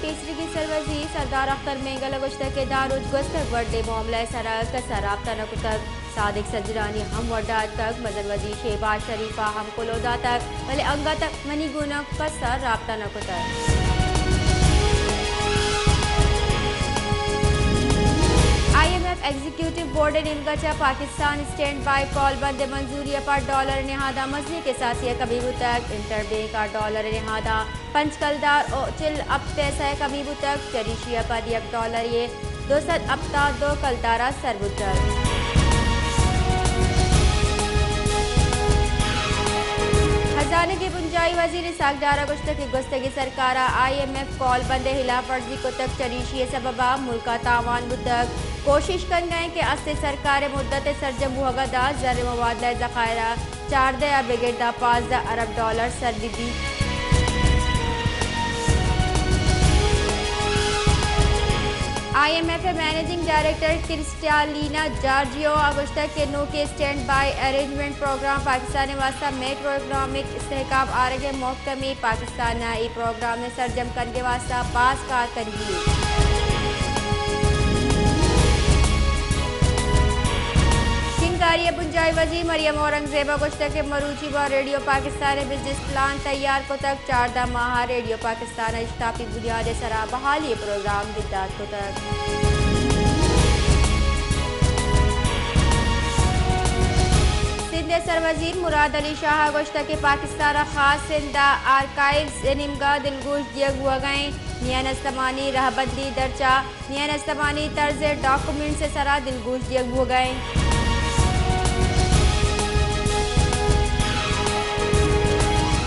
پیسریگیں سروزیر سردار اختر مینگل ءَ گوشتگ کہ داں روچ گوستگ وڈیں معاملہ ءِ سرا کس ءَ رابطہ نہ کتگ۔ صادق سجرانی ہم وڈا اتکگ، مزن وزیر شہباز شریف ءَ ہم کلوہ داتگ، بلے انگت منی گوناں کس ءَ رابطہ نہ کتگ۔ I M F executive board ءِ نیمگ ءَ چہ پاکستان اسٹینڈ بائی کال بند ءِ منظوری ءَ پد ڈالر ءِ نہاداں مزنیں کساسے ءِ کمی بوتگ۔ انٹر بینک ءَ ڈالر ءِ نہاداں پنچ کلدار ءُ چل ہپت پیسہ ءِ کمی بوتگ، چریشی ءَ پد یک ڈالر یے دو سد ہپتاد دو کلدار ءَ سر بوتگ۔ ہزانگ ءِ بنجاہی وزیر اسحاق ڈار ءَ گوشتگ کہ گوستگیں سرکار ءَ آئی ایم ایف کال بند ءِ ہلاپ ورزی کتگ، چریشی ءِ سبب ءَ ملک ءَ تاوان بوتگ۔ کوشش کنگ ءَ اِنت کہ استیں سرکار ءِ مدت ءِ سرجم بوہگ ءَ داں زر ءِ مبادلہ ءِ ذخائر ءَ چاردہ ءَ بگر داں پانزدہ ارب ڈالر سر بہ بیت۔ آئی ایم ایف ءِ مینیجنگ ڈائریکٹر کرسٹالینا جارجیو ءَ گوشتگ کہ نوکیں standby arrangement program Pakistan ءِ واستہ میکرو اکنامک استحکام آرگ ءِ محکمی پاکستان ءَ اے پروگرام ءِ سرجم کنگ ءِ واستہ باز کار کنگی اِنت۔ شنگاری ءِ بنجاہی وزیر مریم اورنگزیب ءَ گوشتگ کہ مروچی ما ریڈیو پاکستان ءِ بزنس پلان تیار کتگ، چاردہ ماہ ءَ ریڈیو پاکستان ءَ اشتاپی بنیاد ءِ سرا بحالی ءِ پروگرام بندات کتگ۔ سندھ ءِ سروزیر مراد علی شاہ ءَ گوشتگ کہ پاکستان ءَ خاص سندھ ءِ آرکائیوز ءِ نیمگ ءَ دلگوش دیگ بوہگ ءَ اِنت، میان استمانی رہبندی درچہ میان استمانی طرز ءِ ڈاکومنٹس ءِ سرا دلگوش دیگ بوہگ ءَ اِنت۔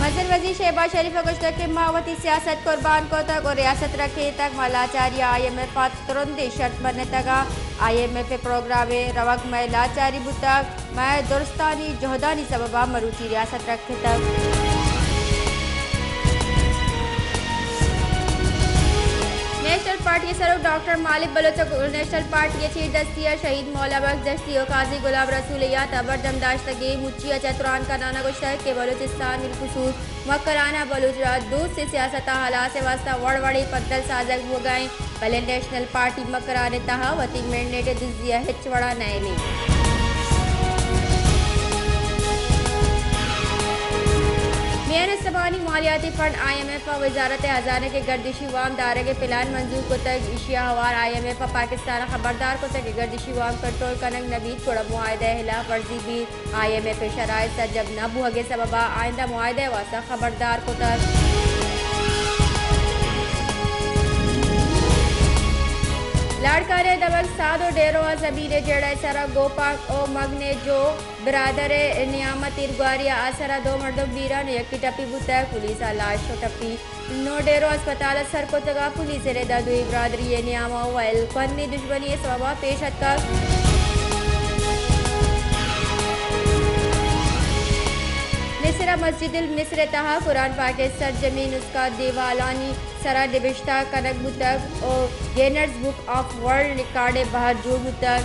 مزن وزیر شہباز شریف ءَ گوشتگ کہ ما وتی سیاست قربان کتگ ءُ ریاست رکھینتگ، ما لاچاری ءَ آئی ایم ایف ءَ ترندیں شرط منتگ ءُ آئی ایم ایف ءِ پروگرام ءِ روگ مئے لاچاری بوتگ۔ مئے درستانی جہدانی سبب ءَ مروچی ریاست رکھتگ۔ نیشنل پارٹی ءِ سروک ڈاکٹر مالک بلوچ ءَ نیشنل پارٹی ءِ چیر دستی ءَ شہید مولا بخش دشتی ءُ قاضی غلام رسول ءِ یات ءَ برجم داشتگیں مچی ءَ چہ تران کنان ءَ گوشتگ کہ بلوچستان بالخصوص مکران ءَ بلوچ راج دوستیں سیاست ءِ ہلاس ءِ واستہ وڑ وڑیں پندل سازگ بوگ ءَ اِنت، بلے نیشنل پارٹی مکران ءِ تہا وتی مینڈیٹ ءِ دزی ءَ ہچ وڑا نئیل اِنت۔ میان استمانی مالیاتی فنڈ آئی ایم ایف ءَ وزارت ہزانگ ءِ گردشی وام دارگ ءِ پلان منظور کتگ۔ ایشی ءَ ہوار آئی ایم ایف ءَ پاکستان ءَ خبردار کتگ کہ گردشی وام کنٹرول کنگ نہ بیت، گڑا معاہدہ ءِ ہلاپ ورزی بیت۔ آئی ایم ایف ءِ شرائط سرجم نہ بوہگ ءِ سبب ءَ آئندہ معاہدہ ءِ واستہ خبردار کتگ۔ لاڑکانہ ءِ دمگ ساد ءُ ڈیرو ءَ زمین ءِ جیڑہ ءِ سرا گوپانک ءُ مگن ءِ جو برادر ءِ نیام ءَ تیرگواری ءَ آسر ءَ دو مردم بیران ءُ یکے ٹپی بوتگ۔ پولیس ءَ لاش ءُ ٹپی نو ڈیرو ہسپتال ءَ سر کتگ ءُ پولیس ءِ رد ءَ دوئیں برادری ءِ نیام ءَ وئیل کنی دژمنی ءِ سبب ءَ پیش اتکگ۔ مصر ءَ مسجد المصر ءِ تہا قرآن پاک ءِ سرجمیں نسخہ دیوالانی سرا نبشتہ کنگ بوتگ ءُ گینرز بک آف ورلڈ ریکارڈ ءِ بہر جوڑ بوتگ۔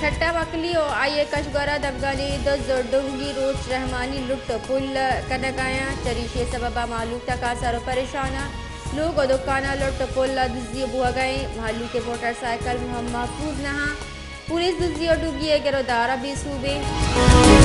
ٹھٹہ مکلی ءُ آئی ءِ کشگور ءَ دمگانی دز ءُ ڈنگی روچ رحمانی لٹ ءُ پل کنگ ءَ اَنت۔ چریشی ءِ سبب ءَ مہلوک تکانسر ءُ پریشان اَنت۔ لوگ ءُ دکان ءَ لٹ ءُ پل ءَ دزی بوگ ءَ اِنت۔ مہلوک ءِ موٹر سائیکل ہم محفوظ نہ اَنت۔ پولیس دزی ءُ ڈگی ءِ گر ءُ دار ءَ بے سوب اِنت۔